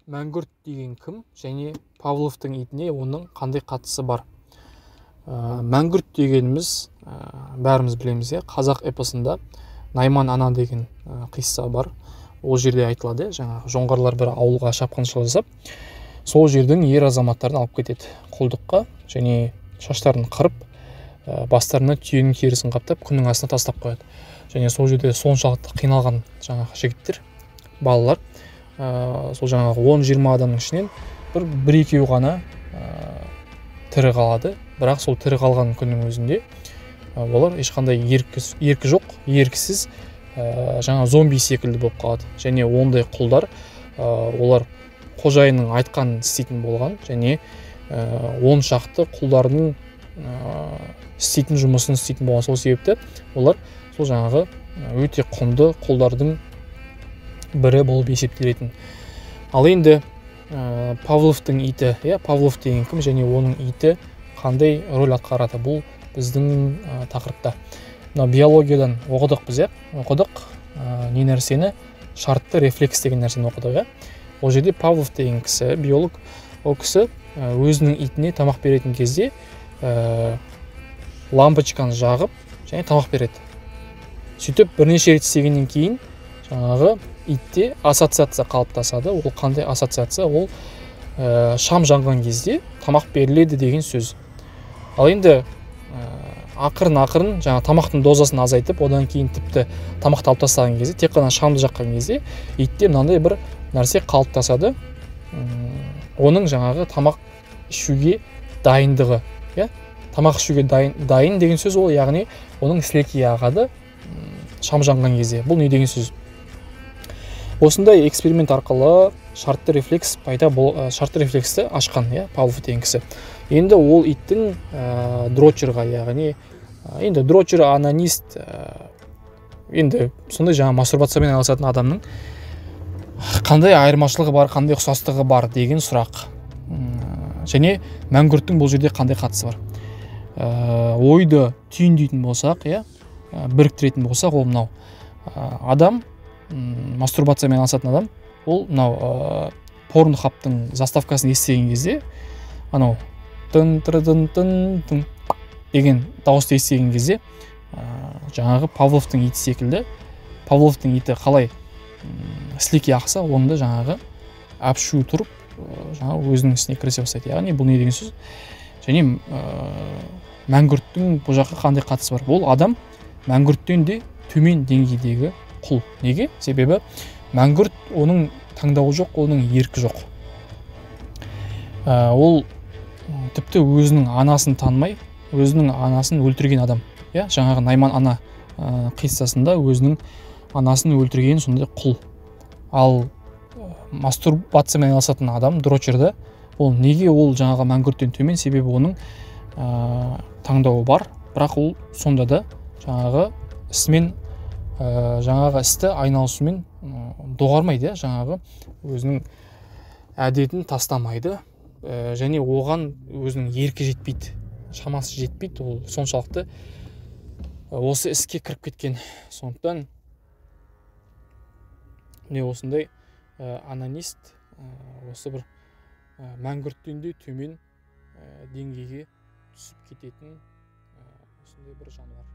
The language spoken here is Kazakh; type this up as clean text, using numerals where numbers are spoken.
Мәңгүрт деген кім және Павловтың итіне оның қандай қатысы бар? Мәңгүрт дегеніміз, бәріміз білеміз, иә, қазақ эпосында Найман ана деген қисса бар. Ол жерде айтылады, жаңағы жоңғарлар бір ауылға шапқыншылық жасап, сол жердің ер азаматтарын алып кетеді құлдыққа және шаштарын қырып, бастарына түйенің терісін қаптап, күннің астына тастап қояды. Және сол жерде соншалықты қиналған жаңағы жігіттер, балалар, сол жаңағы 10-20 адамның ішінен бір екеуі ғана тірі қалады. Бірақ сол тірі қалған күннің өзінде олар ешқандай еркі жоқ, еркісіз, жаңа зомби секілді болып қалады. Және ондай құлдар, олар қожайынның айтқанын істейтін болған және он шақты құлдардың істейтін жұмысын істейтін болған. Сол себепті олар сол жаңағы өте құнды құлдардың бірі болып есептелетін. Ал енді Павловтың иті, иә, Павлов деген кім және оның иті қандай рөл атқарады, бұл біздің тақырыпта. Мына биологиядан оқыдық біз, иә, оқыдық не нәрсені, шартты рефлекс деген нәрсені оқыдық, иә. Ол жерде Павлов деген кісі, биолог, ол кісі өзінің итіне тамақ беретін кезде лампочканы жағып және тамақ береді. Сөйтіп бірнеше рет істегеннен кейін жаңағы итте ассоциация қалыптасады. Ол қандай ассоциация? Ол шам жанған кезде тамақ беріледі деген сөз. Ал енді ақырын-ақырын жаңа тамақтың дозасын азайтып, одан кейін тіпті тамақты алып тастаған кезде, тек қана шамды жаққан кезде итте мынандай бір нәрсе қалыптасады. Оның жаңағы тамақ ішуге дайындығы, иә? Тамақ ішуге дайын деген сөз ол, яғни оның сілекейі ағады шам жанған кезде. Бұл не деген сөз? Осындай эксперимент арқылы шартты рефлекс пайда шартты рефлексті ашқан, иә, Павлов деген кісі. Енді ол иттің дрочерға, яғни енді дрочер, анонист, енді сондай жаңа мастурбациямен айналысатын адамның қандай айырмашылығы бар, қандай ұқсастығы бар деген сұрақ. Және мәңгүрттің бұл жерде қандай қатысы бар? Ойды түйіндейтін болсақ, иә, біріктіретін болсақ, ол мынау адам, мастурбациямен айналысатын адам, ол мынау порнхабтың заставкасын естіген кезде, анау тын тын тын тын деген дауысты естіген кезде, жаңағы Павловтың иті секілді, Павловтың иті қалай сілекей ақса, оны да жаңағы әпшу тұрып, жаңағы өзінің ісіне кірісе бастайды. Яғни бұл не деген сөз? Және мәңгүрттің бұл жаққа қандай қатысы бар? Ол адам мәңгүрттен де төмен деңгейдегі құл. Неге? Себебі мәңгүрт, оның таңдауы жоқ, оның еркі жоқ. Ол тіпті өзінің анасын танымай, өзінің анасын өлтірген адам. Иә, жаңағы Найман ана қиссасында өзінің анасын өлтірген сондай құл. Ал мастурбациямен айналысатын адам, дрочерді, ол неге ол жаңағы мәңгүрттен төмен? Себебі оның таңдауы бар, бірақ ол сонда да жаңағы ісімен, жаңағы істі айналысумен доғармайды, жаңағы өзінің әдетін тастамайды, және оған өзінің еркі жетпейді, шамасы жетпейді, ол соншалықты осы іске кіріп кеткен. Сондықтан міне осындай анонист осы бір мәңгүрттен де төмен деңгейге түсіп кететін осындай бір жануар.